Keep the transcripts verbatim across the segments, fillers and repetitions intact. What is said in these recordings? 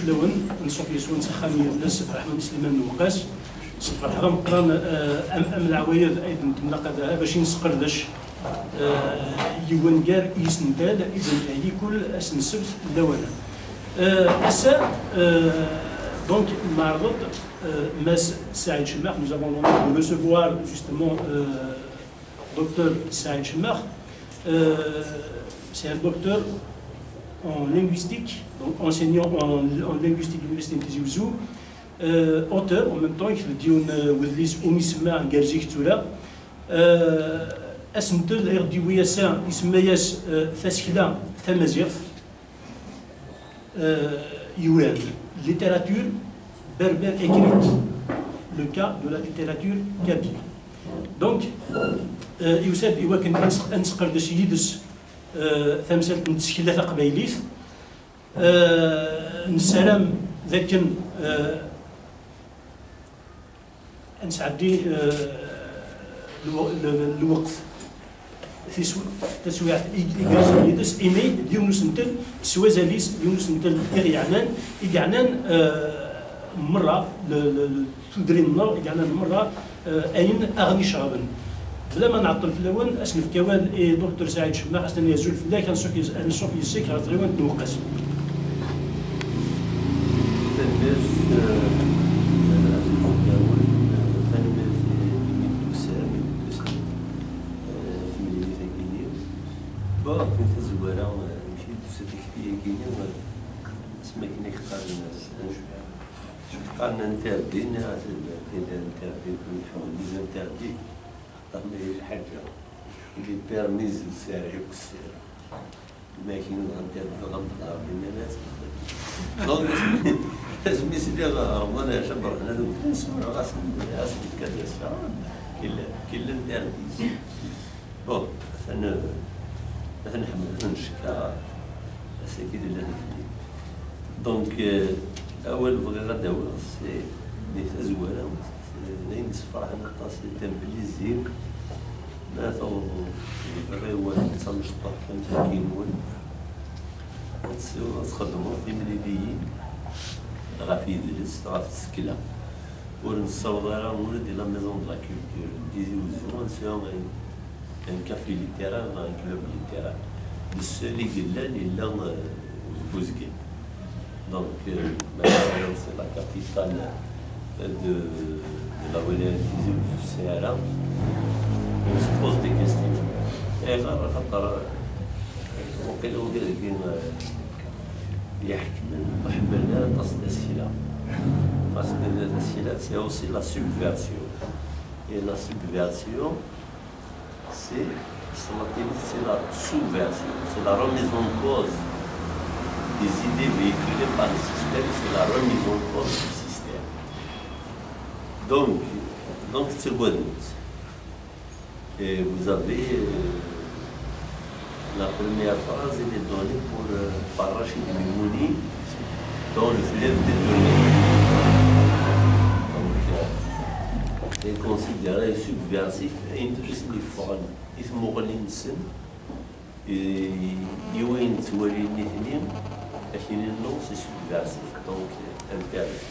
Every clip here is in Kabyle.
Lawen, nṣuf yes-wen s axxam yid-s Ṛeḥma Sliman n Uwqas, s lferḥ d ameqqran, eh, am, am leɛwayed ay d-nettemlaqad bac i nesqerdec, eh, yiwen gar yisental i d-nettheyyi kul ass n ssebt lawan. Eh, ass-a, eh, donc, neɛreḍ-d, eh, Mass Saɛid Cemmax, nous avons l'honneur de recevoir justement, euh, Docteur Saïd Chemar, euh, c'est un docteur en linguistique, donc enseignant en, en linguistique de l'Université de Tizi Ouzou, euh, auteur en même temps, il dit une Wedlis Oumi Sema Garzik Tura. Euh, asentel i ɣ-d-yewwi ass-a, isemma-yas, euh, Tasekla Tamaziɣt. Euh, yuran, littérature berbère écrite, le cas de la littérature kabyle. Donc, euh, yusa-d i wakken ad nseq-, ad nesqerdec yid-s, euh, tamsalt n tsekla taqbaylit. Euh, nessaram d akken, euh, ad nesɛeddi, euh, lwe-, le-, le-, lweqt, tisw-, taswiɛt i, i gerrzen yid-s, imi d yiwen usentel s wazal-is, d yiwen usentel i ɣ-yeɛnan, i yeɛnan, euh, merra, le, le, le, tudrin-nneɣ, i yeɛnan merra, euh, ayen aɣ-n-iceɣben. Bla ma nɛeṭṭel fell-awen, ad s-nefk awal i Docteur Saɛid Cemmax, ad s-nini azul fell-ak, anṣuf yes-, anṣuf yes-k ɣer tɣiwant n Uweqqas. Tanemmirt, eh, azul fell-awen, eh, tanemmirt i, imi d-tusam, imi d-tusam, eh, timlilit-agi-nni. Bon, akken tazwara, eh, amek i d-tusa tikti-agi-nni, eh, asmi akken i k-qqaren, eh, qqaren interdit, neɣ tella interdit, ur nḥemmel les interdits. Xaṭer ma yella ḥaǧa, les permis ur sɛiɣ akk sɛiɣ. Ma akken dɣa interdit dɣa mbeɛd Ṛebbi nnan-as. Donc, asmi, asmi sliɣ Remḍan Ɛica Berhan ad wten, sumreɣ-asen, asen-d kad ass-a, killa, killa interdit. Bon, atan, atan ḥemmel, atan cekka, ass-agi d lehna. Donc, euh, awal bɣiɣ ad d-awiɣ, c'est, di tazwara, d ayen yessefraḥen aṭas, c'est un plaisir. Ma tawḍeḍ, bɣiɣ d tamecṭuḥt am tagi-nwen, ad tt-, ad txedmeḍ timliliyin ɣef yidles, ɣef tsekla. Ur nessaweḍ ara ula di la Maison de la Culture n Tizi Wezzu ad nesɛu un, un café littéraire neɣ un club littéraire. Le seul i yellan, yella, euh, deg Uzgen. Donc, euh, maintenant, c'est la capitale de, de la wilaya n Tizi Wezzu, c'est là. On se pose des questions. Ayɣer? Axaṭer, euh, waqila ula dagi, euh, yeḥkem ur ḥemmlen ara aṭas tasekla. Parce que la tasekla, c'est aussi la subversion. Et la subversion, c'est, s latinit, c'est la sous-version, c'est la remise en cause des idées véhiculées par le système, c'est la remise en cause du système. Donc, donc, c'est quoi d'autre? Et vous avez, euh, la première phrase, elle est donnée pour, euh, par Rachid Mimouni dans Le Fleuve des Dollars. Donc, euh, est considéré subversif, et il est fort. I tmuɣli-nsen, i, i wayen ttwalin nitni, akini non, c'est subversif, donc, euh, interdit.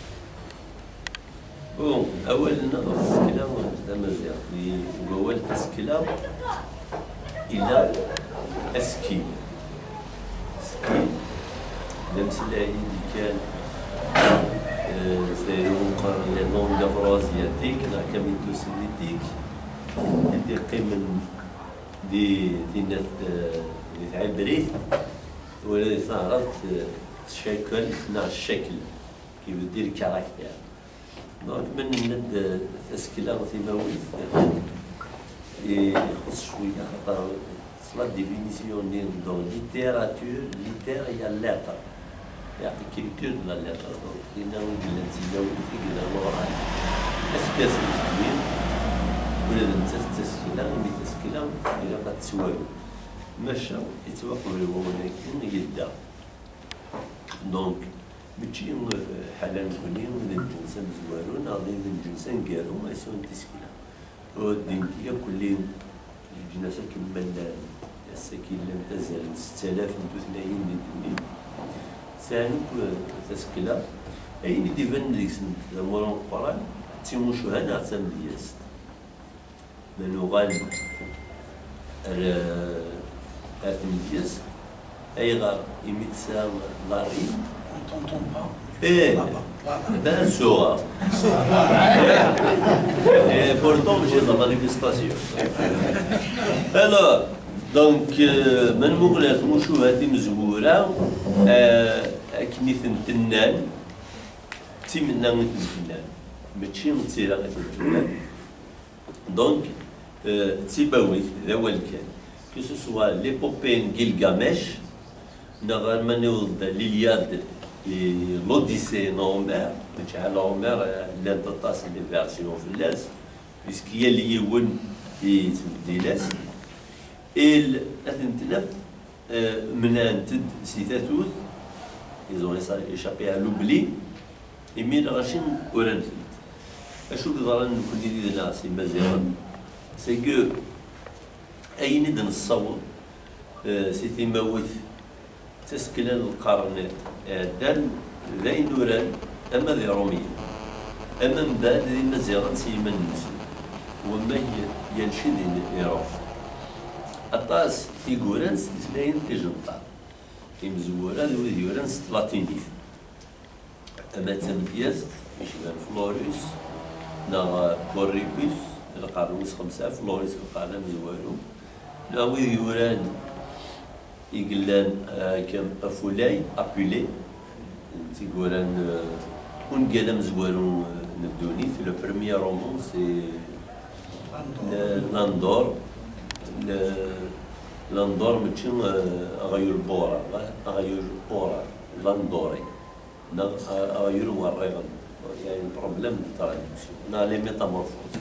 Bon, awal-nneɣ ɣef tsekla tamaziɣt, di, deg wawal tasekla, ila asekkil. Asekkil, d ameslay i d-ikkan, euh, s tayri umi qqaren les langues afro-asiatiques, neɣ kamito-sémitique, i d-iqqimen di, di, di tɛebrit, wala di taɛrabt, eh, ccakl neɣ ccakl, qui veut dire caractère. Donc, ma nenna-d, eh, tasekla timawit, eh, ixuṣṣ cwiya, xaṭer s la définition-nni, donc, littérature, littér, il y a lettre. Yeɛṭi culture de la lettre, donc, dinna i yellan tzilawit, i yellan luɣal, askasi n uselwin, ula d nettat d tasekla, imi tasekla ilaq ad tettwaru. Maca, yettwaqbel wawal-agi yedda. Donc, mačči, eh, ḥala nekni, d lǧens amezwaru, neɣ d lǧens aneggaru, ay sɛun tisekla. Ur ddint yakk lli leǧnas akken ma llan, ass-agi llant azal n setta alaf n tutlayin di ddunit. Sɛan akk, eh, tasekla. Ayen i d-ibanen deg-sent d amur ameqqran, d timucuha neɣ d tamedyazt. Ma nuɣal ar, ar tmedyazt, ayɣer? Imi tesɛa la rime. On t'entend pas. Eh, ben, sera. Et pourtant, j'ai la manifestation. Alors, donc, euh, ma nmuqel ar tmucuha timezwura, euh, akken i tent-nnan, d timenna i tent-nnan, mačči d tira i tent-nnan. Donc, euh, d timawit, d awal kan. Que ce soit l'épopée n Gilgamesh, neɣ arma niweḍ-d l'Iliade et l'Odyssée n Homère, mačči ɛla Homère, euh, llant aṭas n les versions fell-as, puisque yal yiwen yettbeddil-as. Il, ad tent-naf, euh, mnɛent-d si tatut, ils ont écha-, échappé à l'oubli, imi lɣaci urant-tent. Acu i yeḍran nekkni yid-neɣ s Imaziɣen? C'est que ayen i d-nessaweḍ, euh, si timawit d tasekla n lqern iɛeddan, d ayen uran ama d Iṛumyen, ama mbeɛd d Imaziɣen s yiman-nsen, wamma y-, yal cid in-, iṛuḥ. Aṭas i yuran s tutlayin tijenṭaḍ, imezwura d wid yuran s tlatinit. Ama d tamedyazt, icban Florus, neɣ Correbus, lqern wis xemsa, Florus lqern amezwaru, neɣ wid yuran i yellan, euh, kem Afulay, Apulée, d tiwwura n, euh, ungal amezwaru, euh, n ddunit, le premier roman, c'est le, Landor, le, Landor, mačči, euh, aɣyul Bora, aɣyul Ora, Landori. Neɣ, euh, aɣyul werriɣen. Il y a un problème de traduction. Neɣ les métamorphoses.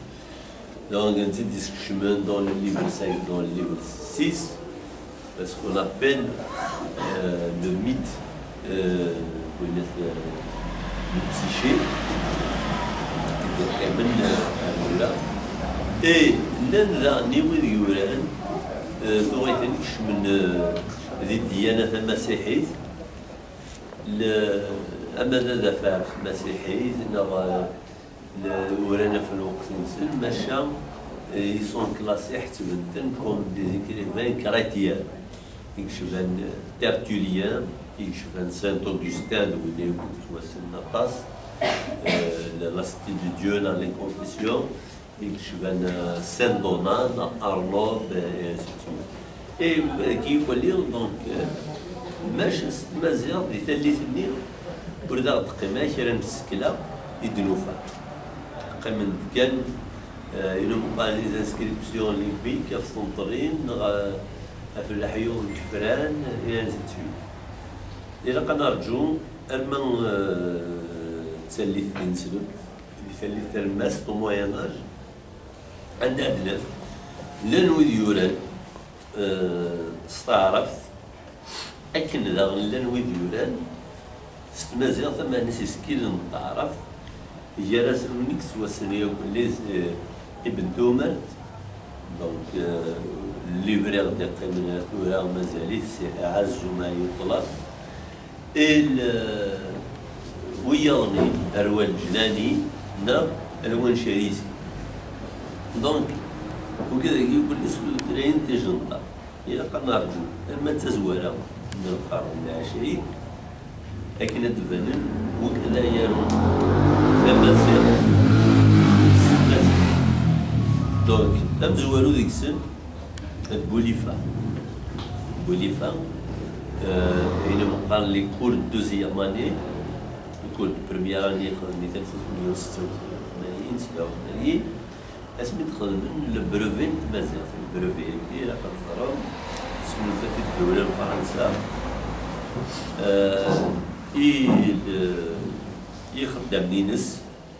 Donc, netta i d-iskecmen dans le livre cinq, dans le livre six, parce qu'on appelle, euh, le mythe, euh, euh, le psyché, qui détermine, euh, là. Et llan daɣen wid yuran, euh, tuɣ-iten kecmen, euh, di ddiyana tamasiḥit, le, ama d adafar f tmasiḥit, neɣ, euh, le, uran ɣef lweqt-nsen, maca, euh, ils sont classés, ḥesben-ten comme des écrivains chrétiens. I yecban, euh, Tertullien, i yecban Saint Augustin, d win i yettwassnen aṭas, euh, la, la Cité de Dieu, la, les Confessions, i yecban, euh, Saint Donat, Arnob, et ainsi de suite. Et, euh, qui, donc, euh, maca s tmaziɣt di tallit-nni, ur d aɣ-d-qqim ara kra n tsekla i d-nufa. Qqiment kan, euh, i lmeqqar les inscriptions libyques ɣef tneṭrin, neɣ, euh, ɣef leḥyuḍ n yifran, et ainsi de suite. Ilaq ad nerǧu arma, euh, d tallit d ineslemt, di tallit talemmast, au Moyen Âge, anda ad naf llan wid yuran, eh, s taɛrabt, akken daɣen llan wid yuran s tmaziɣt, ama d isekkilen n taɛrabt, gar-asen win i yettwassen yakk, les, eh, Ibn Tumert, donc, eh, livre i ɣ-d-iqqimen ar tura, mazal-it, c'est Aɛazzu ma yuṭlab. Il, euh, wiyaḍ-nni, ar Lejlani neɣ ar Lwancarizi. Donc, ugad-agi kulli s tutlayin tijenṭaḍ. Ilaq ad nerǧu arma d tazwara n lqern n lɛecrin akken ad d-banen wid ara yarun tamaziɣt s tmaziɣt. Donc, amezwaru deg-sen d Bulifa. Bulifa, euh, ayen i meqqaren les cours de deuxième année, les cours de première année, xedmen-it alef u tmenmeyya u setta u tmanyin, sebɛa u tmanyin, asmi d-xedmen le brevet n tmaziɣt. Le brevet-agi, ilaq ad teẓrem, tesnulfa-t-id ddewla n Fransa, euh, i, le, i ixeddamen-ines,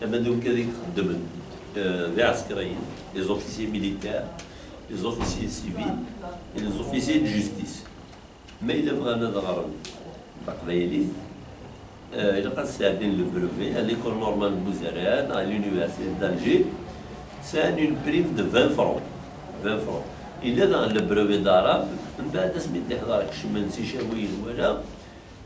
ama d wigad i ixeddmen, euh, d iɛsekriyen, les officiers militaires, les officiers civils et les officiers de justice. Ma yella bɣan ad ɣren taqbaylit, euh, ilaq ad sɛeddin le brevet à l'école normale n Buzarran, à l'université d'Alger, sɛan une prime de vingt francs. Vingt francs. Yella daɣen le brevet d'arabe, mbeɛd asmi d-iḥḍer kecmen s icawiyen wala,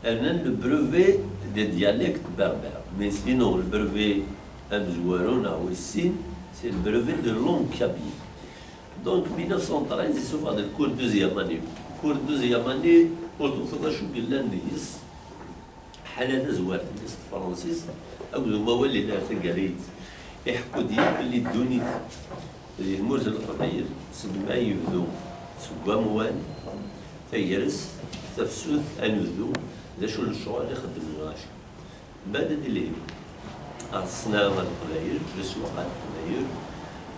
Rnan le brevet de dialecte berbère. Mais sinon, le brevet amezwaru neɣ wis sin, c'est le brevet de langue kabyle. Donc, mille neuf cent treize, yessufeɣ-d le cours deuxième année. Cours deuxième année, ur tewteḍ acu yellan deg-s, ḥala tazwart-nni s tefransist akked umawal yellan ar taggara-ines. Iḥekku-d yakk belli ddunit di tmurt n Leqbayel, seg ma yebdu, seg wamwan, tagrest, tafsut, anebdu, d acu n lecɣal i xeddmen lɣaci. Mbeɛd ad d-ilhi ɣer ṣṣenɛa ɣer Leqbayel, leswaq ɣer Leqbayel,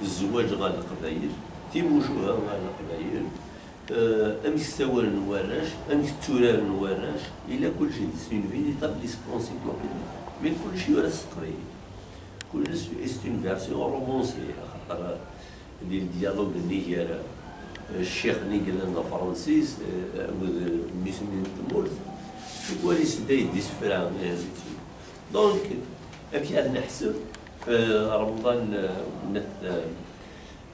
zzwaǧ ɣer Leqbayel, timucuha ɣer Leqbayel, eh, amek ssawalen warrac, amek tturaren warrac, yella kulci, c'est une véritable encyclopédie. Mais kulci yura s teqbaylit. Kulci, c'est une version romancée, axaṭer di le dialogue-nni gar, eh, ccix-nni yellan d afransis, eh, akked, eh, mmi-s-nni n tmurt, tikwal yessedday-d isefra, eh, donc, amek ad neḥseb, eh, Remḍan, eh, n At, eh,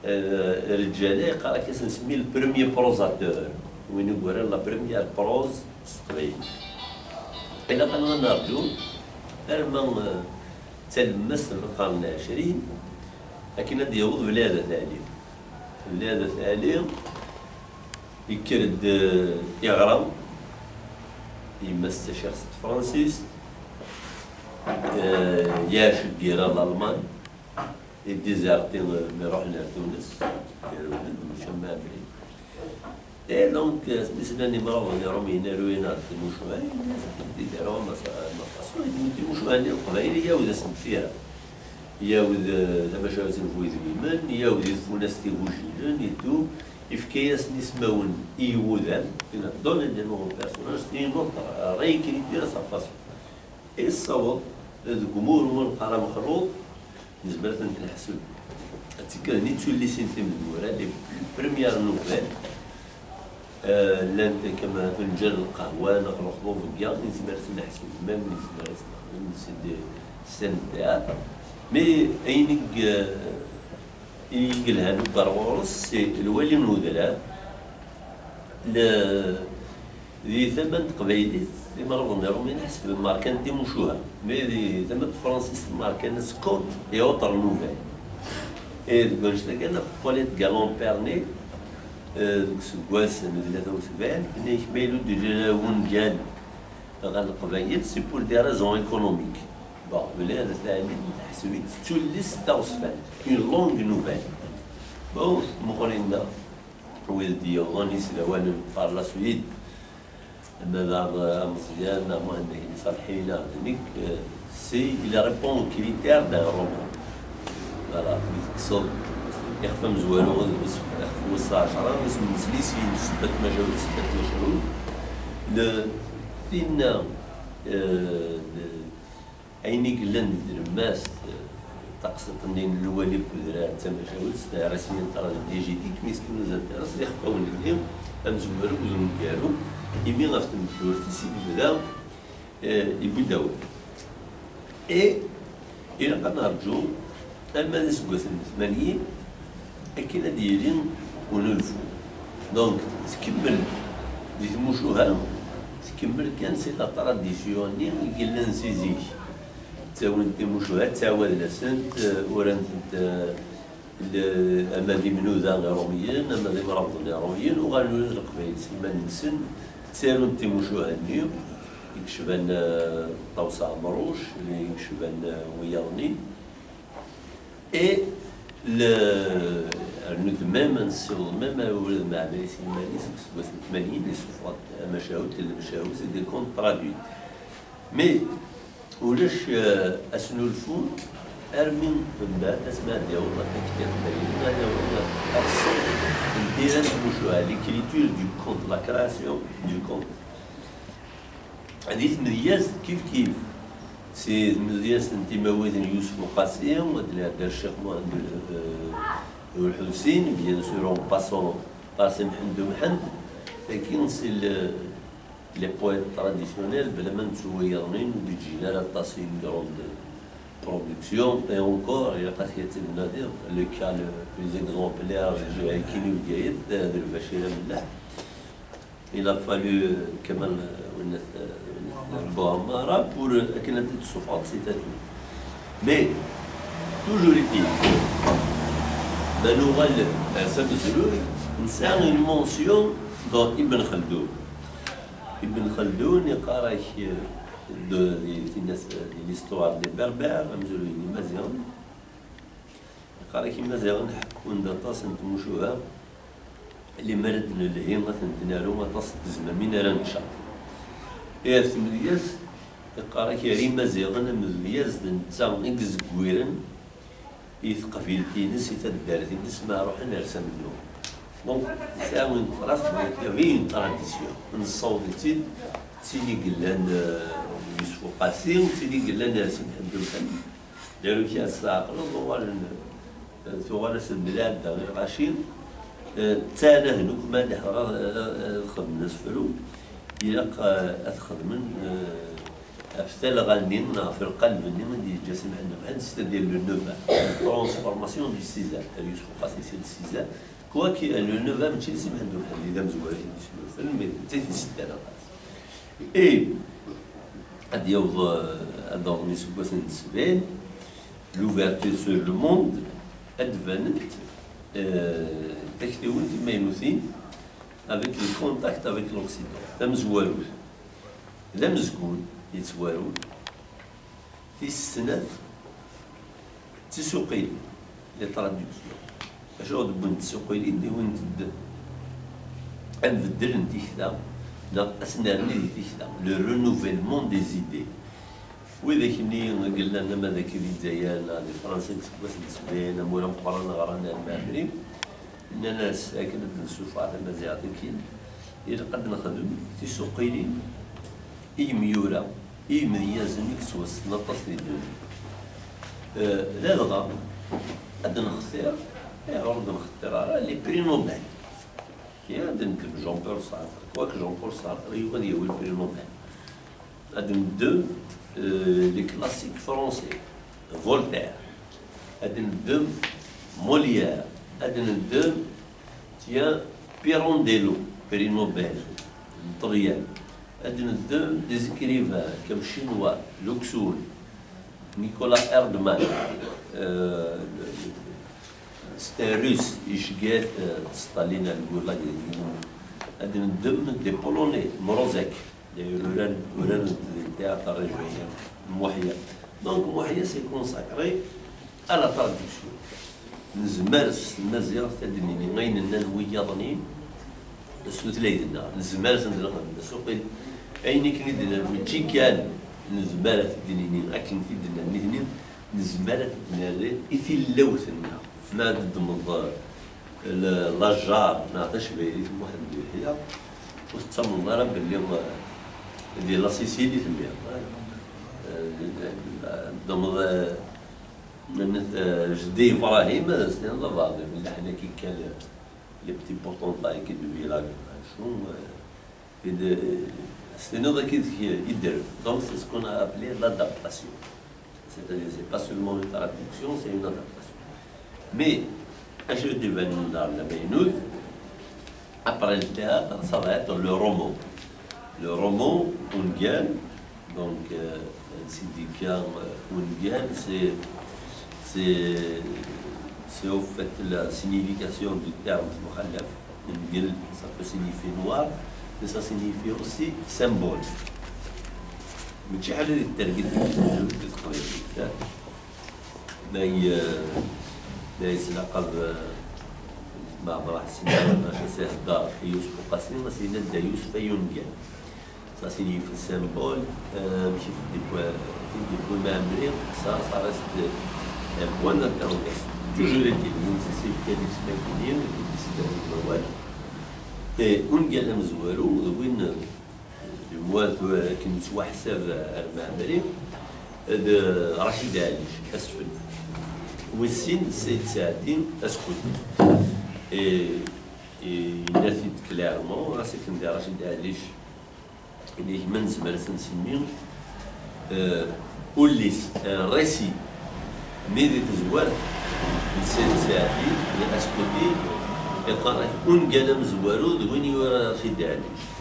eh, Reǧǧala, yeqqar-ak ad s-nsemmi le premier prosateur, win i yuran la première prose s teqbaylit. Ilaq-aneɣ ad nerǧu arma, eh, d talemmast n lqern ɛecrin, akken ad d-yaweḍ Belɛid At Ɛli. Belɛid At Ɛli yekker-d, eh, iɣra yemma-s d tacixt s tefransist, eh, yeɛceq gira Lalman, idizerti, eh, mi ruḥen ar Tunes, irewlen, maca ma abrid. Et donc, eh, mi slan imraḍen iṛumyen aruyen ɣer timucuha, d-idaru ma faṣun, timucuha-nni n Leqbayel, yyaw d asen-d tira, yyaw d, eh, tamacahut n bu idmimen, yyaw d tfunast igujilen et tout, yefka-yasen ismawen i yiwudam, il a donné des noms aux personnages, c'est une autre réécriture à sa façon. Yessaweḍ deg umur umi neqqar amexluḍ, nezmer ad tent-neḥseb. Ad tekka d nittulisin timezwura, les premières nouvelles, eh, llant kama afenǧal n lqahwa neɣ lexḍub-agi, nezmer ad t-neḥseb, même nezmer ad t-nexdem, c'est des scènes de théâtre. Mais ayen i, eh, i yelhan akk ar ɣur-s, c'est lwali n udrar, le, di tama n teqbaylit, imraḍen iṛumyen ḥesben markan timucuha, mais di tama n tefransist markan contes et autres nouvelles. Et deg wanect-agi, naf Paulette Galland-Pernet, eh, deg useggas n tlata u sebɛin, tenna-ak ma yella ur d-yeǧǧi ara wungal ɣer Leqbayel, c'est pour des raisons économiques. Bon, Belɛid At Ɛli teḥseb-itt d tullist taɣezzfant, une longue nouvelle. Bon, meɣrin da, wid d-yewwḍen isdawanen par la suite, ama d Am-, Ameẓyan, neɣ Muhend Akli Ṣalḥi, neɣ d nekk, euh, c'est, il répond aux critères d'un roman. Voilà, mi tekkseḍ ixef amezwaru, ixef wis ɛecṛa, isem-nnes Lissi, ssebba n tmacahut, ssebba n tmacahut. Le, tinna, euh, le, ayen i yellan di tlemmast, eh, taqsiṭ-nni n lwali n udrar d tamacahut, c'est un récit interdit, diégétique, mais ce qui nous intéresse, d ixfawen-nni, amezwaru d uneggaru, imi ɣef tmeddurt-is i yebda, eh, yewwi-d awal. Et ilaq ad nerǧu arma d iseggasen n tmanyin, akken ad d-yili unulfu. Donc, tkemmel di tmucuha, tkemmel kan si la tradition-nni i yellan si zik. Ttawin timucuha, ttawin-asent, eh, uran-tent, eh, le-, ama d imnuda iṛumyen, ama d imrabeḍen iṛumyen, uɣalen ula d Leqbayel s iman-nsen, ttarun timucuha-nni, i yecban, eh, Ṭawes Ɛemruc, i yecban, eh, wiyaḍ-nni. Et le, rnu-d même, ad nessiweḍ même ar Ulad Mɛemmri s yiman-is, deg useggas n tmanyin, yessufeɣ-d amacahut, lmacahut, des contes traduits. Mais ulac, euh, asnulfu armi mbeɛd asmi ad yaweḍ akka Leqbayel, ad yaweḍ ɣer ṣṣenf n tira n tmucuha, l'écriture du conte, la création du conte. Di tmedyazt kif kif, si tmedyazt n timawit n Yusef Uqasi, ad d-nɛeddi ar Ccix Muḥend, euh, Ulḥusin, bien sûr en passant par Si Mḥend Umḥend, tagi c'est le, les poètes traditionnels, bla ma nettu wiyaḍ-nni ur d-ǧǧin ara aṭas, une grande production, et encore, ilaq ad t-id-nadiḍ, le cas le plus exemplaire, d Ǧuɛikini Bgayet, d Lbacir Amelleḥ. Il a fallu, euh, Kamal, euh, Winnet, euh, Winnet, Bon, ma rap pour akken ad d-tessufɣeḍ si tatut. Mais, toujours est-il, ma nuɣal ar s amezruy, nesɛa une mention dans Ibn Khaldun. Ibn Khaldun yeqqar-ak, euh, de, di, di, di l'histoire des Berbères, amezruy n Imaziɣen. Yeqqar-ak Imaziɣen ḥekkun-d aṭas n tmucuha, limer ad d-nelhi ad tent-naru aṭas n tezmamin ara neččar. Ihi ar tmedyazt, yeqqar-ak ar Imaziɣen amedyazt d netta i yezegwiren i teqbilt-ines, i taddart-ines, ma ruḥen ar s amennuɣ. Donc, tesɛa une trace, donc, il y avait une tradition. Nessaweḍ-itt-id, d tin i yellan, euh, Yusef Uqasi, d tin i yellan ar Si Mḥend Umḥend. D'ailleurs, ad tɛeqleḍ, uɣalen, euh, tuɣal-asen-d lɛadda i lɣaci, euh, ttanahen akk ma ad ḥeḍreɣ, euh, euh, ad xedmen asefru, ilaq, euh, ad xedmen, euh, ɣef talɣa-nni neɣ ɣef lqaleb-nni i d-yeǧǧa Si Mḥend Umḥend, c'est-à-dire le neveu, la transformation du Césaire, ar Yusef Uqasi c'est le Césaire, quoique le neveu mačči n Si Mḥend Umḥend, i d amezwaru i d-yesnulfen, mais d netta i t-iseddan aṭas. Et ad yaweḍ, euh, ad d-awḍen iseggasen n sebɛin, l'ouverture sur le monde, ad d-banent, euh, taktiwin timaynutin avec le contact avec l'Occident. Tamezwarut, d amezgun yettwarun. Tis snat, d tisuqilin, les traductions. Acu i d-wwin tisuqilin? Wwint-d ambeddel n tikta, neɣ asnerni di tikta, le renouvellement des idées. Widak-nni i yellan ama d akka di Lezzayer neɣ di Fransa deg iseggasen n sebɛin, amur ameqqran ɣran ar Mɛemmri, nnan-as akken ad d-nessufeɣ tamaziɣt-agi, ilaq ad nexdem tisuqilin i yimyura, i yimedyazen i yettwassnen aṭas di ddunit. Eh, ladɣa ad nextir, ayɣer ur d-nxeṭṭir ara les prix Nobel? Kra ad neddem Jean-Paul Sartre, quoique Jean-Paul Sartre yugi ad yawi le prix Nobel. Ad neddem, euh, les classiques français, Voltaire. Ad neddem Molière. Ad neddem, tiens, Pirandello, prix Nobel n Ṭṭelyan. Ad neddem des écrivains comme Chinois, Luxoon, Nicolas Erdmann, euh, c'est un Russe, iceggeɛ-it, euh, Staline, al Gulag. Ad neddem des Polonais, Mrozek, d'ailleurs, uran, uran di théâtre régional, Muḥya. Donc, Muḥya s'est consacré à la traduction. Nezmer s tmaziɣt ad d-nini ayen nnan wiyaḍ-nni s tutlayt-nneɣ. Nezmer ad sen-nexdem asuqil. Ayen i ken-id-nnan mačči kan nezmer ad t-id-nini akken t-id-nnan nitni, nezmer ad t-id-nerr i tilawt-nneɣ. Ma ad d-ddmeḍ, eh, le-, lajar neɣ tacbaylit n Muḥend Uyeḥya, ur tettamneḍ ara belli, eh, di la Sicile i telliḍ. Eh, ddmeḍ, eh, Nnan-t, eh, jeddi Ibrahim, ad as-tiniḍ d abeɛḍi, d leḥna-k ikkan, les petits potentates qui de village, acu, eh, i d-, eh, s-tiniḍ akka i d-, i d-, donc c'est ce qu'on a appelé l'adaptation. C'est-à-dire, c'est pas seulement une traduction, c'est une adaptation. Mais, acu i d-ibanen d amaynut, après le théâtre, ça va être le roman. Le roman, ungal, donc, euh, c'est-à-dire, euh, ungal, c'est, c'est, c'est au fait la signification du terme muxallaf. Ungal, ça peut signifier noir, mais ça signifie aussi symbole. Mačči ḥala di tergit n teqbaylit. Ma y-, ma yeslaqab, eh, Maɛmer Ḥsen, maca s ihedder i Yusef Uqasi, ma s-yenna Dda Yusef ay ungal. Ça signifie symbole, eh, amek i t-id-yewwi, i t-id-yewwi Mɛemmri, ça, ça reste un point d'interrogation. Toujours est-il, win s-yefkan isem-agi-nni, i d-yesdawin wawal. Eh, ungal amezwaru, d win, eh, Du moins, tura akken yettwaḥsab ar Mɛemmri, d Racid Ɛellic, asfel. Wis sin, Sayid Saɛdi, askuti. Et, et yenna-t-id clairement, ɣas akken di Racid Ɛellic, yenna-k ma nezmer ad t-nsemmi, euh, ullis, un récit, mais di tezwart n Sayid Saɛdi, di askuti, yeqqar-ak ungal amezwaru d win yura Racid Ɛellic.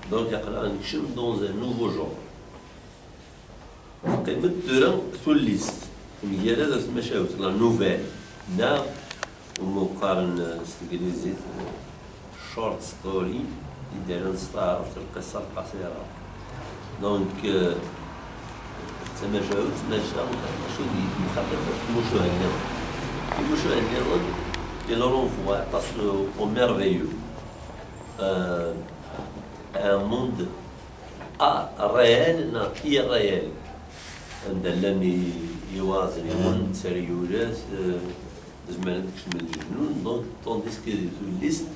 Donc, aql-aɣ nekcem dans un nouveau genre. Teqqim-d tura tullist temgarad ɣer tmacahut, la nouvelle, neɣ umi qqaren s teglizit short story, i d-rran s taɛrabt lqissa lqaṣira. Donc, euh, d tamacahut, maca acu d yemxalaf ɣef tmucuha-nniḍen. Timucuha-nniḍen, il renvoie aṭas au merveilleux. Euh, un monde a réel neɣ irréel. Anda llan i- iwaẓriwen, tteryurat, euh, zemren ad kecmen leǧnun, donc, tandis que di tullist,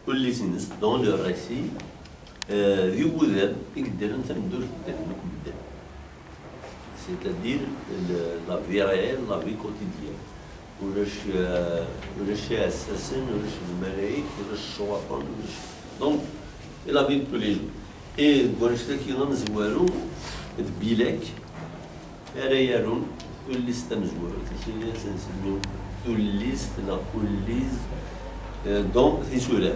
ullis-ines, dans le récit, euh, d iwudam i yeddren tameddurt n ddren akk medden. C'est-à-dire le- la vie réelle, la vie quotidienne. Ulac, euh, ulac iɛessasen, ulac lmalayek, ulac ccwaṭen, ulac. Donc, c'est la vie de tous les jours. Et deg wannect-agi amezwaru d Bilek ara yarun tullist tamezwarut, akken i as-nsemmi tullist neɣ ulliz, euh, donc tisura.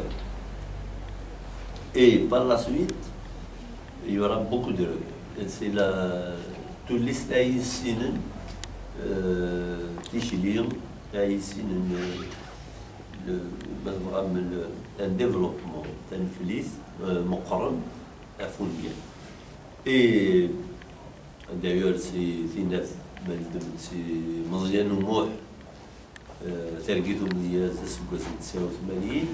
Et par la suite, il y aura beaucoup de recueils. C'est la tullist ay yessinen, euh, tikli, ay yessinen, euh, le, ma tebɣam, le, un développement, taneflit, euh, meqqren ɣef wungal. Et d'ailleurs, si tinat ma neddem si Meẓyan U Muḥ, euh, targit umedyaz aseggas n tesɛa u tmanyin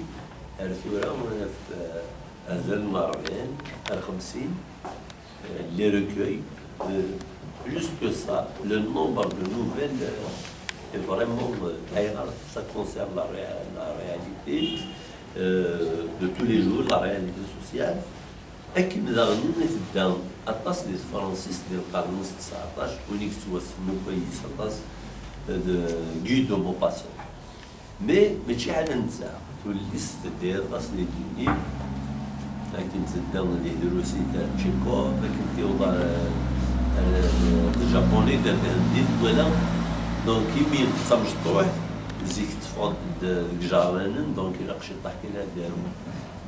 ar tura, ɣef, euh, azal n ṛebɛin ar xemsin, euh, les recueils, euh, plus que ça, le nombre de nouvelles, euh, est vraiment, euh, ayɣer ça concerne la ré- la réalité, euh, de tous les jours, la réalité sociale. Akken daɣen i tedda aṭas di tefransist di lqern wis tseɛṭac, win i yettwassen akk ayis aṭas d Guy de Maupassant. Mais mačči ḥala netta, tullist tedda aṭas di ddunit, akken tedda di drusit ar Tchekov, akken tiweḍ ar, ar, ar tjapunit, ar thendit, wala. Donc, imi d tamecṭuḥt, zik teffeɣ-d deg ijernanen, donc ilaq ciṭṭaḥ kan ad d-aru.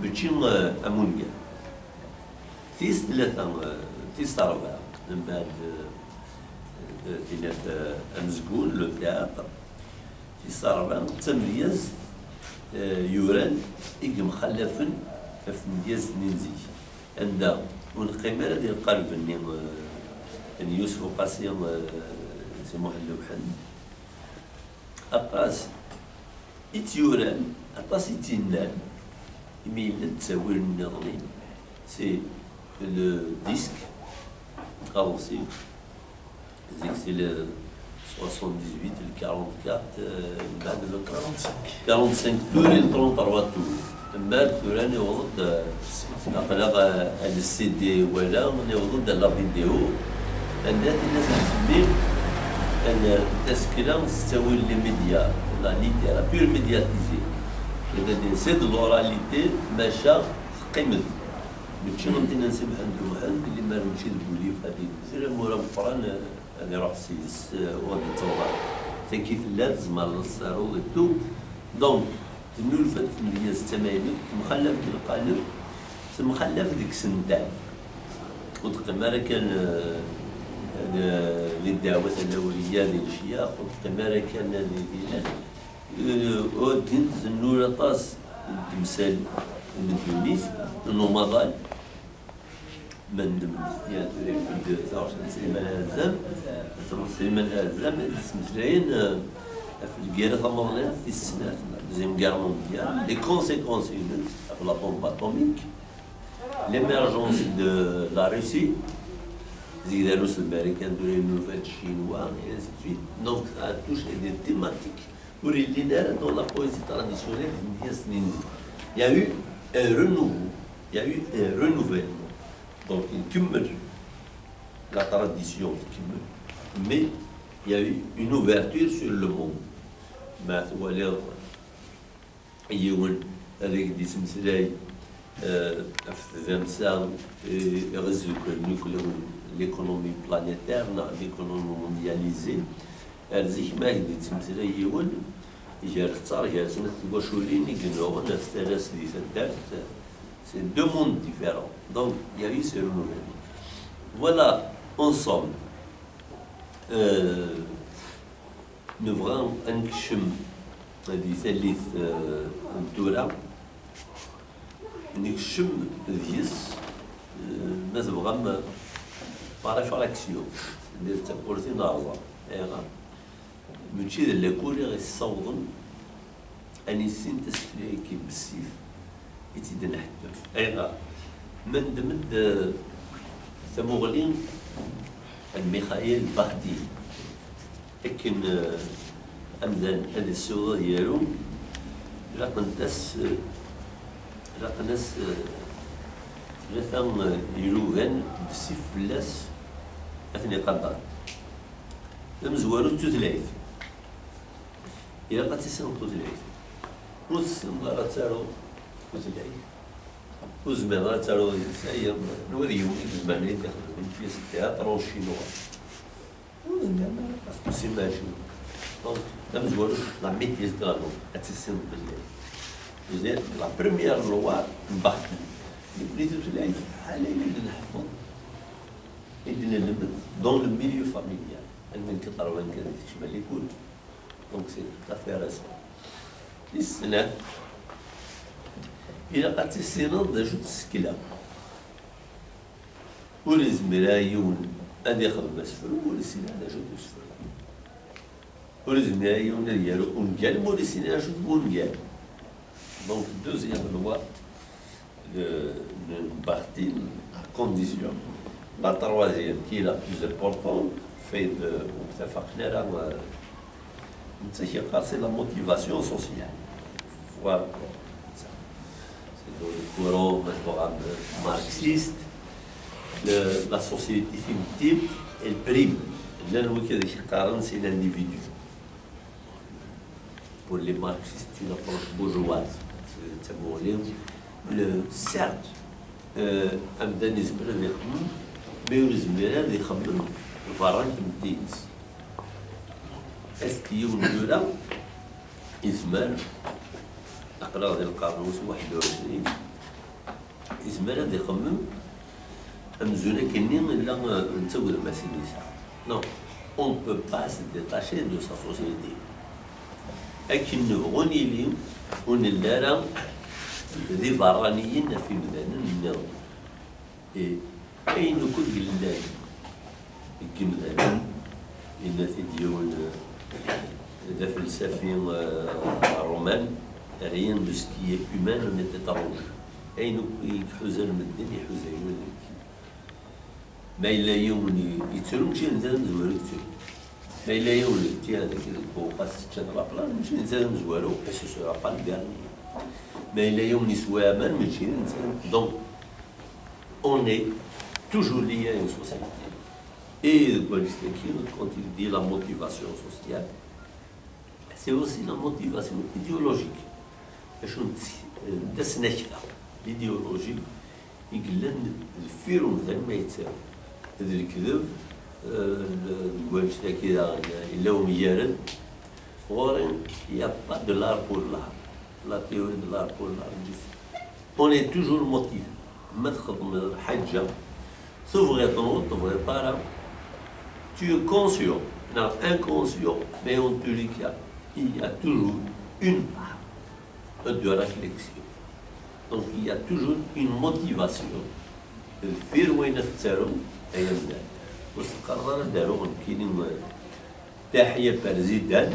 Mačči, euh, am ungal. Tis tlata, eh, tis rebɛa, mbeɛd, eh, eh, tinat, eh, amezgun, le théâtre. Tis rebɛa d tamedyazt, eh, yuran i yemxallafen ɣef tmedyazt-nni n zik, anda ur neqqim ara di lqaleb-nni, eh, n Yusef Uqasi, eh, Si Muḥend Umḥend. Aṭas i tt-yuran, aṭas i tt-yennan, imi yella-d ttawil nniḍen, c'est le disque, aḍebsi, zik c'est le soixante-dix-huit, le quarante-quatre, euh, mbeɛd le quarante-cinq. Quarante-cinq, tura le trente-trois tours. Mbeɛd tura niweḍ-d, euh, aql-aɣ, euh, à le C D wala, niweḍ-d à la vidéo, anda tella s-nsemmi, euh, tasekla s ttawil les médias, la littérature médiatisée. C'est-à-dire, c'est de l'oralité, maca teqqim-d. Mačči am tinna n Si Mḥend Umḥend, limer mačči deg wulif ad yeddu. Tira mura meqqran, euh, ad iruḥ s-yes, euh, u ad yettewḍer. Tagi tella, tzemreḍ ad tt-taruḍ et tout. Donc, tennulfa-d tmedyazt d tamaynut, temxallaf deg lqaleb, temxallaf deg isental. Ur teqqim ara kan, euh, d-, di ddeɛwat alawliya, di lecyax, ur teqqim ara kan di, di, euh, ur din tennul aṭas n temsal n ddunit, n umaḍal. Ma neddem, ya, tura yewwi-d taɣect n Sliman Ɛazam, taɣect n Sliman Ɛazam, i d-ttmeslayen, eh, ɣef lgirra tamaḍlant tis snat, la Deuxième Guerre mondiale, les conséquences-ines ɣef la bombe atomique, l'émergence de la Russie, zik d arus n Marikan, tura yennufa-d Chinois, et ainsi de suite. Donc, ça a touché des thématiques ur yellin ara dans la poésie traditionnelle di tmedyazt-nni. Il y a eu un renouveau, il y a eu un renouvellement. Donc, nkemmel, la tradition tkemmel, mais il y a eu une ouverture sur le monde. Ma twaliḍ yiwen ad ak-d-isemslay, euh, ɣef tdamsa, euh, iɣ izukkren akk l'économie planétaire neɣ l'économie mondialisée, ar zik ma ak-d-ittmeslay yiwen, gar ttaṛ, gar snat twaculin i yennuɣen ɣef tara-s di taddart, c'est deux mondes différents. Donc, il y a eu ce renouvellement. Voilà, En somme, euh, nebɣa ad nekcem di tallit, euh, n tura, nekcem deg-s, euh, ma tebɣam, par effraction, di tawwurt i nerẓa. Ayɣer? Mačči d lakul i ɣ-yessawḍen ad nissin tasekla-agi bessif i tt-id-nḥettem. Ayɣer? Ma neddem-d, eh, tamuɣli n Mikhail Bakhtin, akken, eh, amdan ad yessiweḍ ad yaru, laqent-as, eh, laqen-as, eh, tlata, eh, ilugan bessif fell-as ad ten-iqader. D amezwaru d tutlayt. Ilaq ad tissineḍ tutlayt. Ur tessineḍ ara ad taruḍ tutlayt, ur tezmireḍ ara ad taruḍ yid-s, aya, n wid yiwen i izemren ad d-ixdem une pièce de théâtre en chinois. Ur tezmireḍ ara, parce que c'est magique. Donc, d amezwaru, la maîtrise de la langue, ad tissineḍ tutlayt. C'est la première loi n Bakhtin. Nekkni tutlayt, ḥala ayen i d-nḥeffeḍ, i d-nlemmed dans le milieu familial. Almi nekk ṛwan kan di ticmalikun. Donc, c'est tout à fait récent. Tis snat, ilaq ad tissineḍ d acu d tsekla. Ur yezmir ara yiwen ad ixdem asefru, ur yessin ara d acu d usefru. Ur yezmir ara yiwen ad yaru ungal, ma ur yessin ara d acu d wungal. Donc, deuxième loi de, de Bakhtin, à condition. La troisième, qui est la plus importante, fait de, ur ttafaqen ara, euh, netta yeqqar, c'est la motivation sociale. Voilà. C'est dans le courant, ma tebɣam, marxiste, le, la société timetti, elle prime. Llan wid i yeqqaren, c'est l'individu. Pour les marxistes, une approche bourgeoise. D tamuɣli, le, certes, euh, amdan yezmer ad ixemmem, mais ur yezmir ad ixemmem berra n tmetti-ines. Est-ce que yiwen tura yezmer, aql-aɣ di lqern wis waḥed u ɛecrin, yezmer ad ixemmem amzun akkenni illa, euh, netta d gma-s i yesɛa. Non, on ne peut pas se détacher de sa société. Akken nebɣu nili, ur nelli ara d iberraniyen ɣef yimdanen nniḍen. Et ayen akk i yellan deg yimdanen, yenna-t-id yiwen, euh, d afelsafi, euh, ṛṛuman, rien de ce qui est humain ne m'est étranger. Ayen akk i iḥuzan medden, iḥuza-yi ula d nekk. Ma yella yiwen i-, yettru, mačči d netta d amezwaru i yettru. Ma yella yiwen yetti deg, deg uwqas tečča-t la plage, mačči d netta d amezwaru, et ce sera pas le dernier. Ma yella yiwen yeswa aman, mačči d netta. Donc, on est toujours lié à une société. Et deg wannect-agi, quand il dit la motivation sociale, c'est aussi la motivation idéologique. Acu n ts-, d asnakta, l'idéologie i yellan deffir umdan ma yettaru. D lekdeb, euh, deg wannect-agi daɣen, yella umgarad. Ɣur-i, il n'y a pas de l'art pour l'art. La théorie de l'art pour l'art existe. On est toujours motivé. Ma txedmeḍ lḥaǧa, tebɣiḍ neɣ ur tebɣiḍ ara, tu es conscient, neɣ inconscient, mais en tous les cas, il y a toujours une part de réflexion. Donc, il y a toujours une motivation. Deffir wayen ad tettarum, ay amdan. Ur s-teqqareḍ ara ad aruɣ nekkini, euh, Taḥya Perzidan,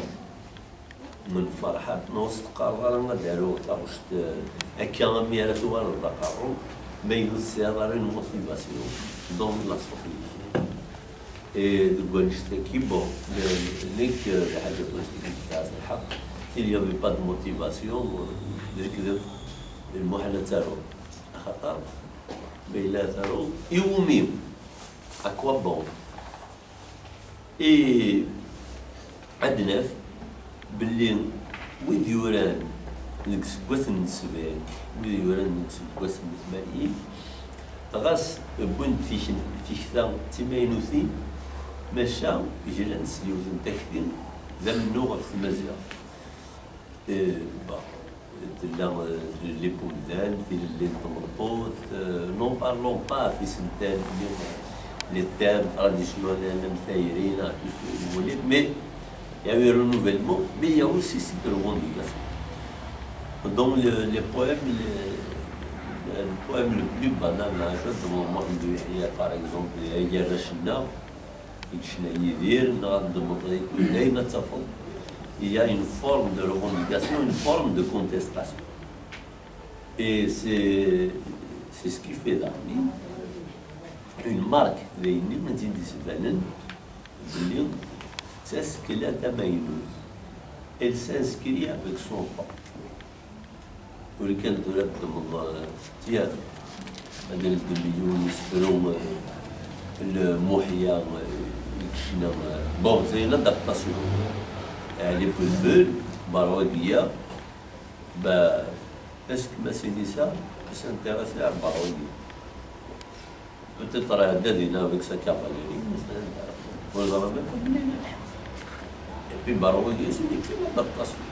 N Ferḥat, neɣ ur s-teqqareḍ ara ad aruɣ taɣect, eh, akka, ami ara tuɣaleḍ d aqerru, ma yella ur tesɛiḍ ara une motivation dans la société. Et deg wannect-agi, bon, le-, nekk, eh, d ḥaǧa n wannect-agi tesɛa lḥeqq, s'il y avait pas de motivation, eh, d lekdeb, d lmuḥal ad taruḍ. Axaṭer, ma yella ad taruḍ, iwumi? À quoi bon? Et ad naf belli wid yuran deg iseggasen n sebɛin, wid yuran deg iseggasen n tmanyin, ɣas wwin-d tik-, tikta d timaynutin, maca glan s yiwet n takti d amennuɣ ɣef tmaziɣt. Eh, bon, tella, eh, tlelli n umdan, tilelli n tmeṭṭut, eh, n'en parlons pas ɣef isental-nni, eh, les thèmes traditionnels, même tayri, là, tout ce que vous voulez, mais il y a eu un renouvellement, mais il y a aussi cette revendication. Donc le, le poème, le, le poème le plus banal, là, je demande moi de par exemple, il y a Rachina, Yidir, il y a une forme de revendication, une forme de contestation. Et c'est c'est ce qui fait d'Armin une marque d ayenni i d-yettbanen belli d tasekla tamaynut. Elle s'inscrit avec son temps. Ur kan tura d-temḍ tiam ad neddem yiwen isefru, eh, n Muḥya, eh, i yecna, eh, bon, c'est une adaptation. Ɛli Pelbel, Berwagiya, bah, est-ce que Massinissa s'intéresse à Berwagiya? Peut-être Haddad avec sa cavalerie, mais c'est un... Et puis Berwagiya, c'est une adaptation.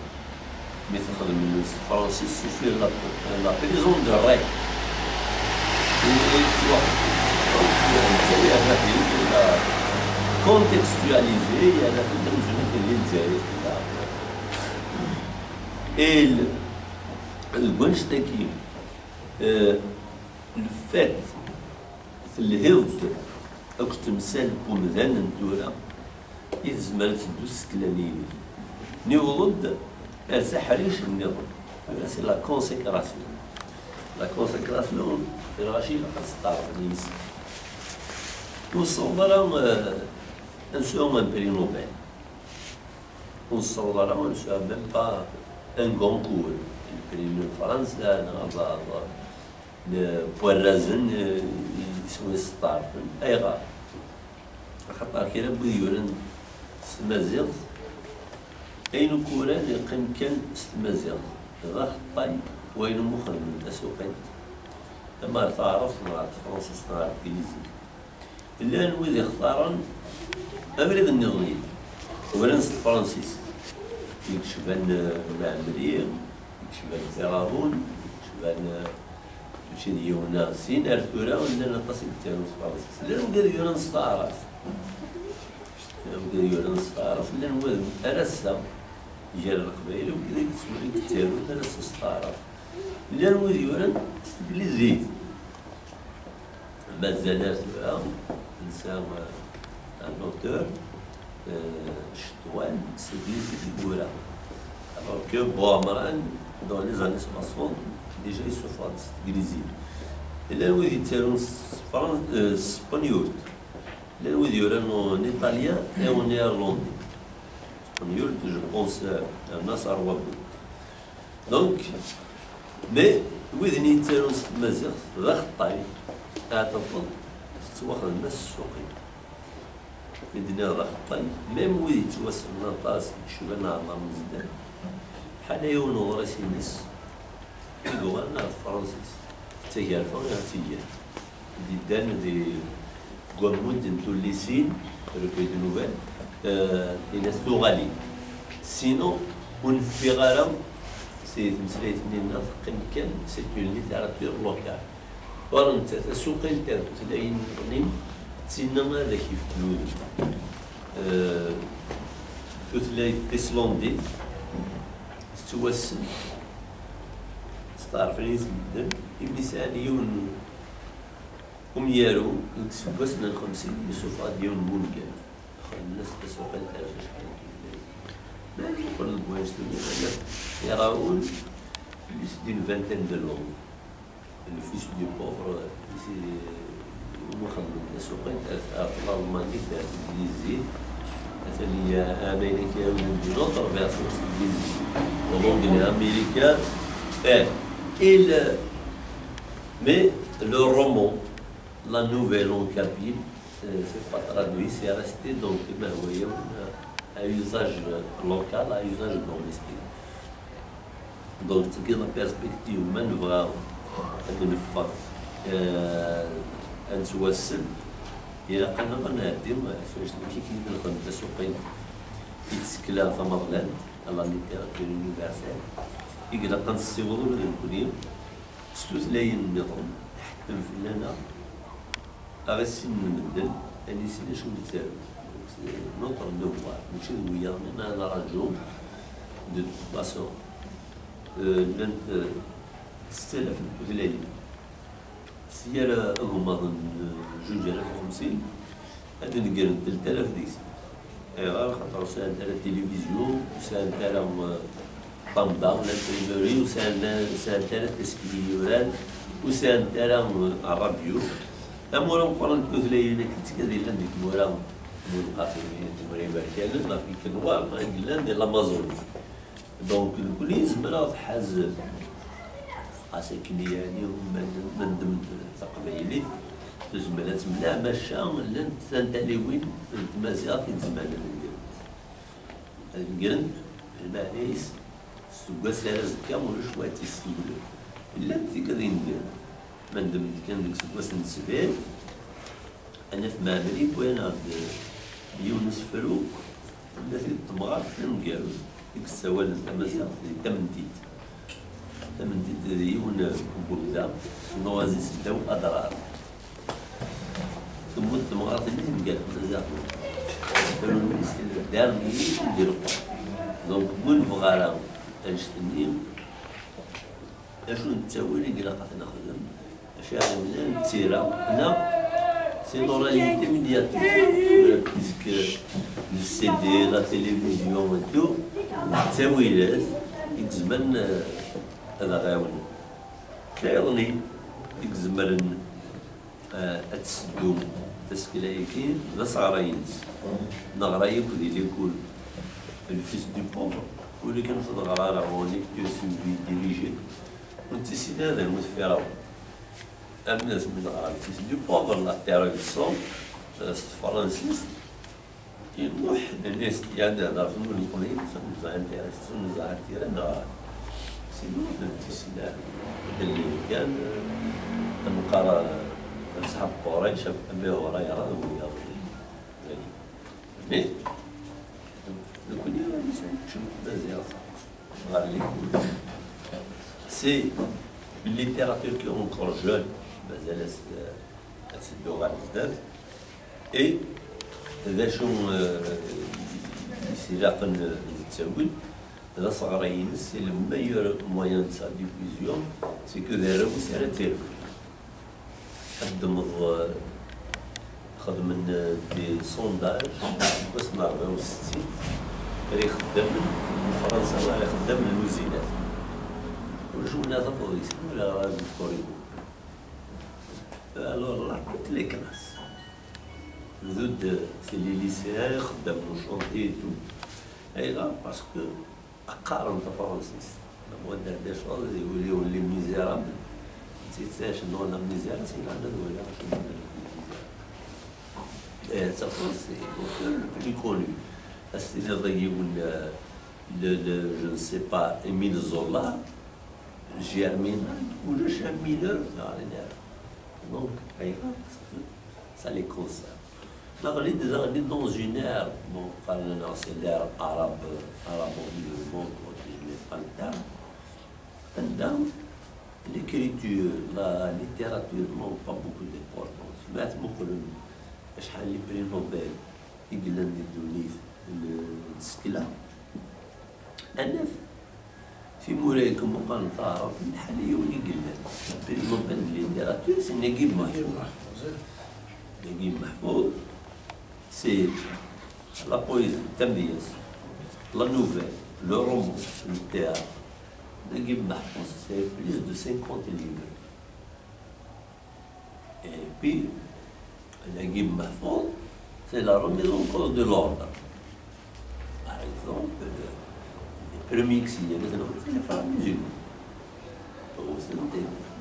Mais ça, c'est le français, c'est sur la, la prison de Rey. Et tu vois, donc, euh, c'est la contextualisé, il y a la et le, le Gunstaki, euh, le fait telhiḍ-d akked temsal n wemdan n tura i tezmer ad teddu tsekla-nni-inek. Niweḍ-d ar taḥrict nniḍen. Tura c'est la consécration. La consécration, lɣaci ilaq ad steɛṛfen yis-s. Ur nessaweḍ ara, eh, ad nesɛu un prix Nobel. Ur nessaweḍ ara ad nesɛu même pas un Goncourt, le prix n Fransa, neɣ abaɛḍ n warrazen, eh, iswi yesteɛṛfen. Ayɣer? Axaṭer kra n wid yuran s tmaziɣt, ayen akk uran yeqqim kan s tmaziɣt, d axeṭṭay wayen umi xedmen tasuqilt, ama ɣer taɛrabt neɣ ɣer tefransist neɣ ɣer teglizit. Llan wid ixtaren abrid nniḍen, uran s tefransist, i yecban, eh, Mɛemmri, i yecban Firawun, i yecban, eh, mačči d yiwen neɣ sin, ar tura llan aṭas i yettarun s tefransist. Llan wid yuran s taɛrabt. Llan wid yuran s taɛrabt, llan wid ar ass-a gar Leqbayel, wid i yettarun ar ass-a s taɛrabt. Llan wid yuran s teglizit. Mazal ar tura nesɛa, euh, un auteur, euh, Cetwan, s teglizit i yura. Alors que Bouamran, dans les années soixante, déjà yessufeɣ-d s teglizit. Llan wid yettarun s Fran-, euh, s tpenyult. Llan wid yuran en italien et en néerlandais. Tpenyult, je pense, euh, à Nasser Wabou. Donc, mais wid-nni yettarun s tmaziɣt, d axeṭṭay, ad tafeḍ tettwaxdem-as tsuqin. Mi d-nniɣ d axeṭṭay, même wid yettwassnen aṭas, yecban Ɛmer Mezdad, ḥala yiwen uḍris-ines i yuɣalen ɣer tefransist, d tagerfa i ɣ-tt-igan. D-iddan di, deg wammud n tullisin, recueil de nouvelles, euh, yenna-t tuɣalin. Sinon, ur neffiɣ ara si tmeslayt-nni-nneɣ, teqqim kan, c'est une littérature locale. Ur netta tasuqilt ar tutlayin nniḍen, d tinna ad ak-yefk udem. Euh, tutlayt tislandit, tettwassen, steɛṛfen-itt medden, imi sɛan yiwen umyaru deg iseggasen n xemsin, yessufeɣ-d yiwen n wungal. Xedmen-as tasuqilt ar acḥal n tutlayin. Ma nmuqel deg wanect-nni, Firawun, plus d'une vingtaine de langues. Le fils du pauvre, c'est, umi xedmen tasuqilt ar, ar tlalmanit, ar teglizit, atan ya, ama yella kra d'une autre version s teglizit, en anglais américain, eh, il, mais le roman, La Nouvelle en kabyle, euh, c'est pas traduit, c'est resté donc, ben, voyons, euh, à usage local, à usage domestique. Donc, c'est la perspective, ma nebɣa ad neffeɣ, euh, ad nettwassen, ilaq-aneɣ ad nɛeddi, euh, s wacu amek i d-nxeddem tasuqilt i tsekla tamaḍlant, à la littérature universelle, i ilaq ad nessiweḍ ula d nekkni s tutlayin nniḍen iḥetten fell-aneɣ, Aɣ issin n medden, ad nissin acu nettaru. Donc, c'est notre devoir, mačči d wiyaḍ-nni, ad nraju. De toute façon, euh, llant, euh, settalafen tutlayin. Si yal agemmaḍ n, euh, juj alaf u xemsin, ad d-negrent telt alaf deg-sent. Ayɣer? Axaṭer ur sɛant ara tilivizyu, ur sɛant ara, eh, ṭṭamba, l'imprimerie, ur sɛant, ur sɛant ara tasekla i yuran, ur sɛant ara, eh, ṛṛadyu. Amur ameqqran n tutlayin akken d tigad yellan di tmura, tmura iberkanen, ɣef yikenwar, i yellan di l'Amazone. Donc, nekkni nezmer ad ɣ-tḥaz, ɣas akken yeɛni ma, ma neddem taqbaylit, tezmer ad temneɛ, maca llant tantaliwin n tmaziɣt i yezmer ad neddem. Ad negrent, lmeɛna-is, seg wass ar azekka ulac wa ad tt-yessiwlen. Llant tikad i neddem. Ma neddem-d kan deg useggas n sbir, ad naf Mɛemmri yewwi-aneɣ-d yiwen n usefru, anda-t-id temɣart taneggarut i yessawalen tamaziɣt di tamentilt. Tamentilt d yiwen n webda, s unawas-is ddaw adrar. Temmut temɣart-nni mgal tmaziɣt. Asefru-nni c'est le dernier du repas. Donc, ur nebɣi ara annect-nni, d acu n ttawil i ilaq ad t-nexdem? Acu ara yemlan d tira, neɣ c'est l'oralité médiatique, puisque le C D, la télévision et tout, d ttawilat i yezmren, eh, ad aɣ-ɛawnen. Kra yaḍni i izemren, eh, ad tesseddu tasekla-agi d aseɣray-ines. Neɣra yakk di l'école, le Fils du pauvre, walakin ur t-neɣra ara en lecture suivie dirigée, ur nettissin ara d anwa-t Firawun. Armi d asmi neɣra le Fils du pauvre, la terre du sang, eh, s tefransist, Iruḥ, nnan-as, yad ɣer tmurt n Leqbayel, s unẓar n tira, s unẓar n tira, neɣ s yiwet n tisin, d lli kan, eh, nqar, eh, Asḥab Qurayc, Abi Hurayra, d wiyaḍ. Mais, nekkni, nesɛu kečč Maziɣ, ɣer l'école. C'est une littérature qui est encore jeune, mazal-as, eh, ad teddu ɣer zdat. Et d acu, euh, i s-ilaqen d ttawil, d aseɣray-ines, c'est le meilleur moyen de sa diffusion, c'est que d arraw-is ara tt-irfed. Ad d-ddmeḍ, euh, xedmen, euh, des sondages, deg wass n rebɛa u settin, ɣer ixeddamen n Fransa, ɣer ixeddamen n lwizinat. Ulac win ara tafeḍ deg-sen ula ɣer Victor Hugo. Alors là, toutes les classes. Bdu-d si les lycées, xeddam le chantier et tout. Ayɣer? Parce que qqaren tafransist. Am wadda d acu, les misérables. Si c'est un nom la misère, c'est là, là, voilà, je me dis, la misère. Eh, ça, c'est l'auteur le plus connu. As-tiniḍ dagi, le, le, je ne sais pas, Émile Zola, Germinal, ulac un mineur ur t-ɣrin ara. Donc, ayɣer? Ça les concerne. Neɣli-d daɣen dans une ère, bon, qqaren-aneɣ c'est l'ère arabe, arabo-musulmane, bon, je n'ai pas le terme. Anda l'écriture, la littérature n'ont pas beaucoup d'importance. Ma tmuqlem acḥal les prix Nobel i yellan di ddunit n, n tsekla, ad naf timura-agi meqqar n taɛrabt, lḥal yiwen i yellan. Prix Nobel de littérature, c'est Naguib Mahfouz. Naguib Mahfouz, c'est la poésie, tamedyazt, la nouvelle, le roman, le théâtre. Naguib Mahfouz, c'est plus de cinquante livres. Et puis, Naguib Mahfouz, c'est la remise en cause de l'ordre. Par exemple, le, le premier exilé, c'est le frère musulman.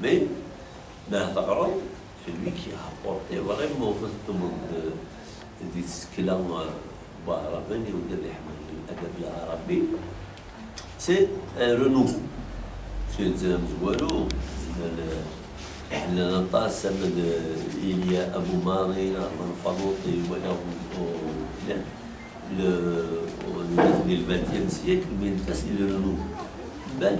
Mais, mais c'est lui qui a apporté vraiment, euh, des, des, c'est un renouveau. Seg tezmert amezwaru, llan aṭas, ama d Ilya Abu Maḍi, Arman Faluṭi, wala, llan, le, di le vingtième siècle, mais netta c'est le renouveau. Mbeɛd,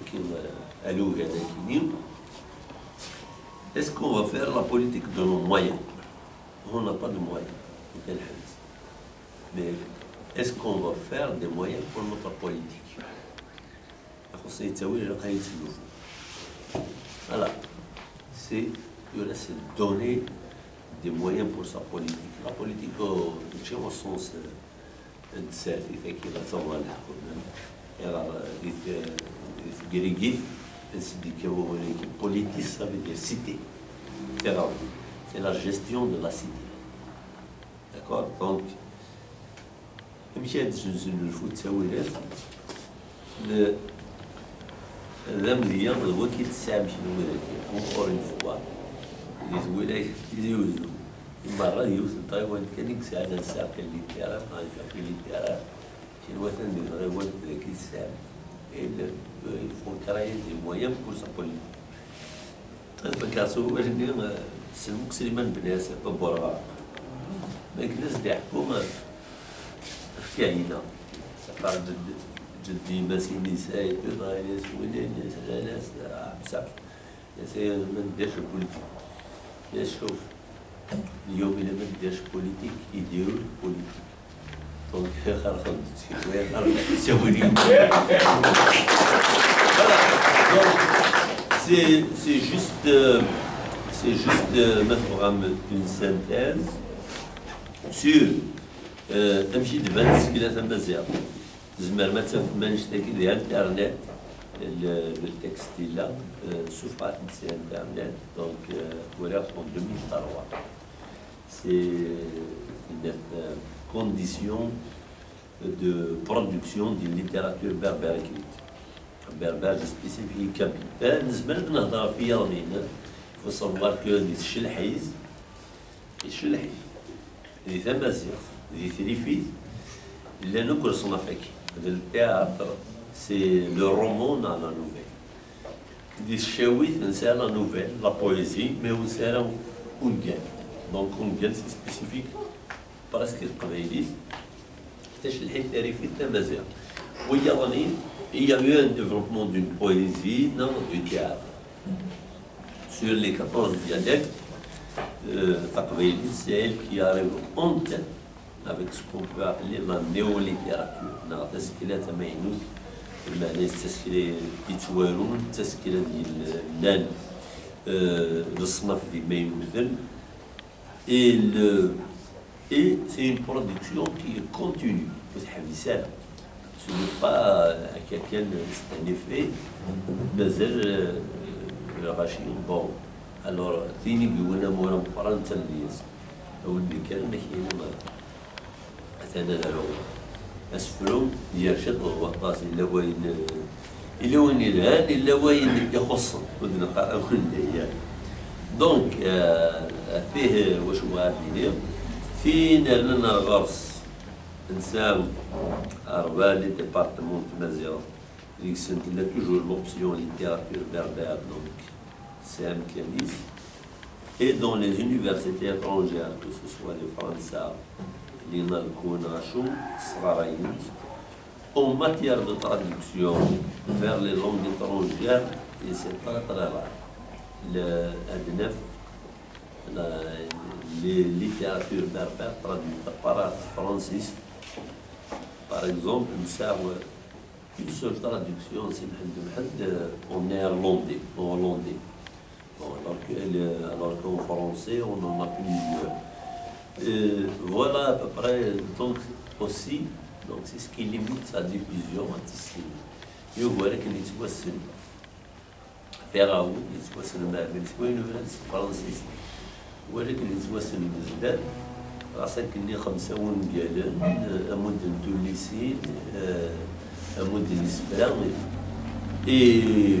akin, euh, alugen akini. Est-ce qu'on va faire la politique de nos moyens? On n'a pas de moyens. Mais est-ce qu'on va faire des moyens pour notre politique? Ixuṣṣ yettawi ilaq ad yettlufu. Voilà. C'est, il reste donner des moyens pour sa politique. La politique, euh, mačči au sens, euh, n tsertit, akken ad taḍra leḥkem. Iɣer, euh, di t-, di tegrigit, ad s-d-ikka wawal-agi, politis, ça veut dire cité. Tiɣawla. C'est la gestion de la cité. D'accord? Donc, amek ad d-zzenzen lfu d ttawilat d, d amedya d waki tesɛam kenwi dagi, encore une fois, di twilayt n Tizi Uzzu, merra d yiwet n tɣiwant kan i yesɛan un cercle littéraire, un cercle littéraire, kenwi atan di tɣiwant dagi tesɛam, et le, il faut créer des moyens pour sa politique. Ad fakkeɣ s wawal-nni, eh, s lmuk Sliman Ben Yasef Aburɣaq. Mi akken as-d-iḥekku, eh, ɣef Kahina. Saqar ǧedd-, ǧedd-im as-ini Saɛid, dɣa ini-as win, ini-as lala-s, ah, ḥbes, ḥbes. Atan ma nedder chez politique. Mais شوف، اليوم إلا ما نديرش politique، يديروا politique. Donc, xerxer-d, xerxer-d. Voilà. Donc, c'est, c'est juste, euh, c'est juste, euh, mettre vraiment une synthèse sur, euh, amek i d-tban tsekla tamaziɣt. Tzemrem ad tafem annect-agi di internet, le, le texte yella, euh, ssufɣet-t-id si internet, donc, euh, walaɣ en deux mille trois. C'est une, euh, condition de production d'une littérature berbère écrite. Berbère, je spécifie kabyle. Euh, nezmer ad nehder ɣef yiḍ-nni, il faut savoir que di tcelḥit, di tcelḥit, di tamaziɣt, di trifit, llan akk leṣnaf-agi. Le théâtre, c'est le roman à la nouvelle. Di tcawit, nesɛa la nouvelle, la poésie, mais ur nesɛi ara ungal. Donc, ungal, c'est spécifique, presque i teqbaylit. Taclḥit, tarifit, tamaziɣt. Wiyaḍ-nni, il y a eu un développement d'une poésie, non, du théâtre. Sur les quatorze dialectes, euh, taqbaylit, c'est elle qui arrive en tête avec ce qu'on peut appeler la néolittérature, neɣ tasekla tamaynut, lmeɛna d tasekla yettwarun, d tasekla d yellan. euh, leṣnaf d imaynuten, et le, et c'est une production qui est continue, ur teḥbis ara. Ce n'est pas, euh, akka kan, c'est un effet, mazal, euh, lɣaci. Bon, alors, tin i yewwin amur ameqqran d tamedyazt. A win d-ikkren, ad k-yini ma atan ad aruɣ asefru, yercad ɣer waṭas, yella wayen, yella wayen yelhan, yella wayen ixuṣṣen, ur d-neqqar akk n dayya. Donc, euh, fih wacu bɣiɣ ad d-iniɣ, tin rnan ar ɣer-s, nesɛa rebɛa les départements n tmaziɣt, deg-sen tella toujours l'option littérature berbère, donc tesɛa amkan-is. Et dans les universités étrangères, que ce soit di Fransa, l'INALCO neɣ acu, sɣarayen-tt. En matière de traduction vers les langues étrangères, et c'est très, très rare. Le, ad naf, la, les littératures berbères traduites par Francis, par exemple, nesɛa une seule traduction, c'est Mouhamed Mouhamed, euh, en néerlandais, en hollandais. Bon, alors que, le- alors qu'en français, on en a plusieurs. Euh, voilà à peu près, donc, aussi, donc c'est ce qui limite sa diffusion à Tissin. Yugar akken yettwassen. Fiɣawun yettwassen Mɛemmel s wayen uran s tefransist, wala akken yettwassen Bezdal, ɣas akkenni xemsa wungalen, eh, amudd n tullisin, eh, amudd n yisefra. Et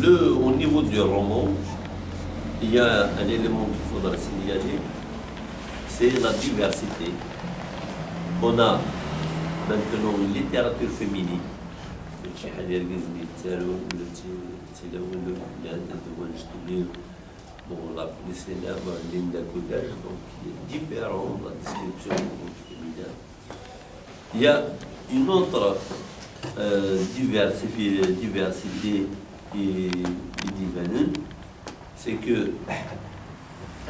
le, au niveau du roman, il y a un élément qu'il faudra signaler, c'est la diversité. On a maintenant une littérature féminine. Mačči ḥala irgazen yettarun, ula d ti- d tilawin llant, d wanect-nni, bon, la plus célèbre, Linda Goodall, donc qui est différent de la description du monde féminin. Il y a une autre, euh, diversifi- diversité i, i d-ibanen, c'est que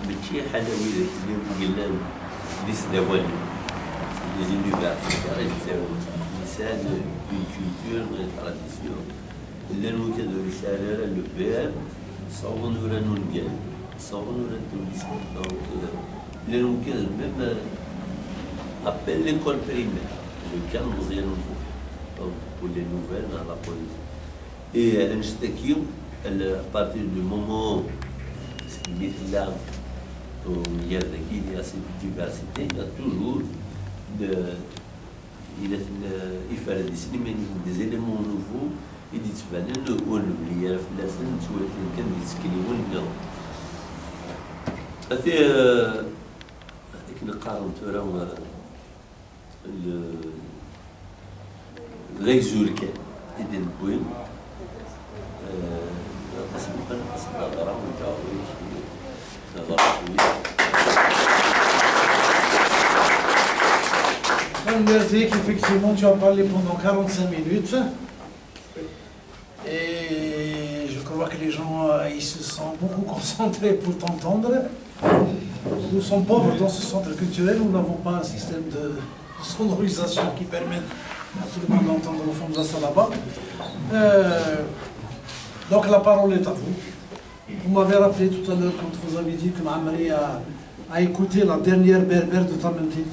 mačči ḥala widak-nni i yellan d isdawanen, c'est des universitaires i yettarun, yesɛan une culture, une tradition. Llan wigad ur yesɛan ara le B M, ssawḍen uran ungalen, ssawḍen uran tullisin. Donc, euh, llan wigad même, euh, à peine l'école primaire, le cas n Meẓyan U Muḥ. Donc, pour les nouvelles, à la police. Et annect-agi, à partir du moment segmi tella, euh, il y a, il y a cette diversité, il y a toujours de, il y a, euh, iferrad-isen iman-nsen, des éléments nouveaux i d-yettbanen ur nebni ara fell-asen, nettwali-ten kan di tsekliwin nniḍen. Ati, euh, akken qqaren tura, euh, le- d agzul kan i d-newwi. Eh, aṭas n waman, aṭas n lehḍra, nehḍer cwiya, nehḍer cwiya. Merci, effectivement, tu as parlé pendant quarante-cinq minutes. Et je crois que les gens, euh, ils se sont beaucoup concentrés pour t'entendre. Nous sommes pauvres dans ce centre culturel, nous n'avons pas un système de sonorisation qui permette à tout le monde d'entendre au fond de la salle là-bas. Euh, donc la parole est à vous. Vous m'avez rappelé tout à l'heure quand vous avez dit que Mouhammad a, a écouté la dernière berbère de Tamentit.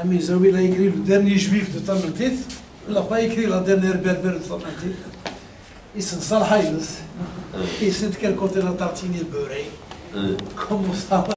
Amizraoui, il a écrit le dernier juif de Tamentit. Il n'a pas écrit la dernière berbère de Tamentit. Il s'est salhaïs. Il s'est quel côté la tartine est beurrée. Comment ça va ?